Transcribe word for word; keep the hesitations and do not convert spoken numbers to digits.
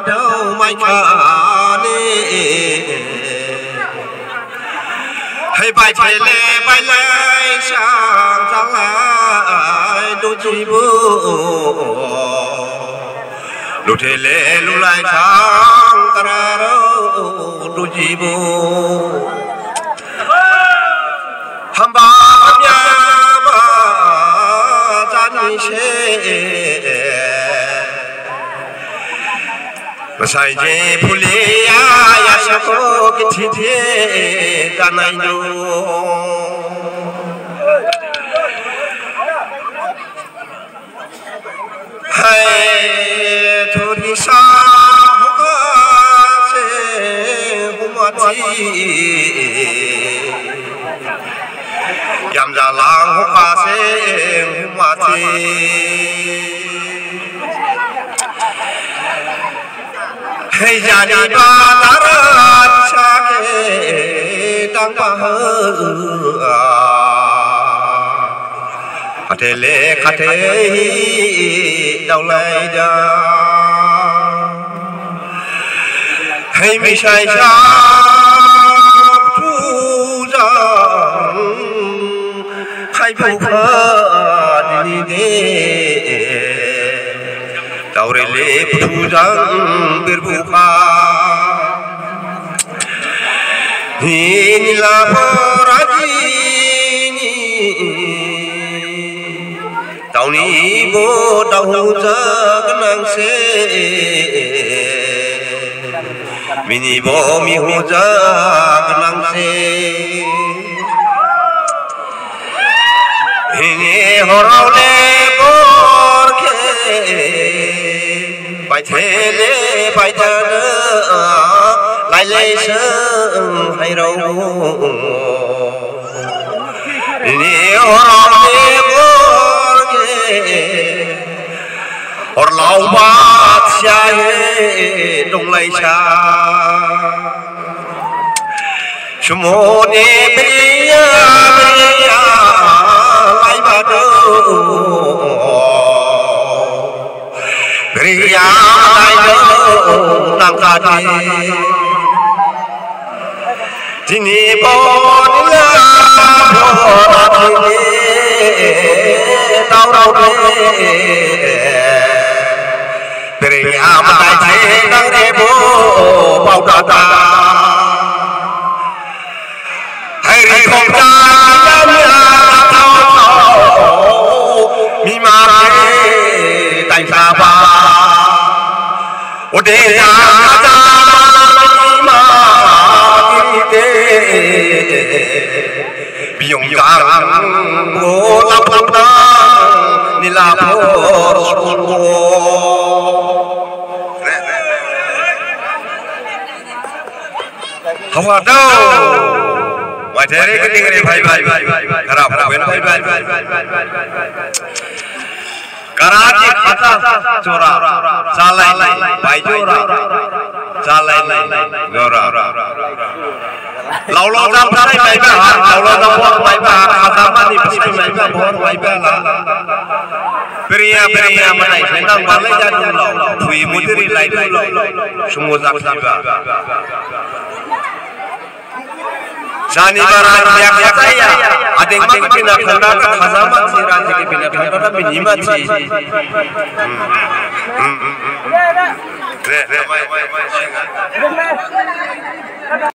Dau mai khani. Hai bai thele bai lai sang jalai du jibu. Lu thele lu lai sang kararo du jibu. Hamba hamya ba jani se. Masai je phuliya ya sako kithi je janai du. Hai thuri sa hoka se humati. Yam jalang hoka se humati. Hei jani ba daran sake dang ba ha. Khatele khathe hi daulai da. Hei misai sa tu jang khai bu kha dini de. Daurele buthu jang berbukha. Hini la phorajini. Dauni bo dauhu jagnang se. Mini bo mihu jagnang se. Hini horao le bor khe, bai thele bai thada, lai lai seng hai rao. Hini horao le bor khe, horlao ba siya he dong lai sa. Sumoni beriya, beriya, lai badu. Beriya, lai badu, nang kadi. Dini bo nila, bo dini, tau tau dini. Beriya, matai, nang rebo, bau dada. Hai ri khom da, ya, ya, tau, tau. Mima, tai, saba. Ode, ya, ya, mima, te. Biyong, ya, bo, la, bo, la. Nila, bo, bo. Hawa dao. Waithai re gede gede phaiba. Kara phaben phaiba. Kara di khata jora. Jalai lai. Bai jora. Jalai lai. Jora. Lao lao jam phai phaiba. Lao lao jam phai phaiba. Khata mani phai phaiba. Bor phaiba la. Beriya, beriya, matai, senang balai jadu lao. Phui mudiri lai du lao. Sumu jak siba. Jani bara dia kata ya. Ading mak bina khanda ka khazamat si, raji ki bina khanda ka minima si. Hmm. Hmm, hmm, hmm, hmm. Re, re, re, re, re.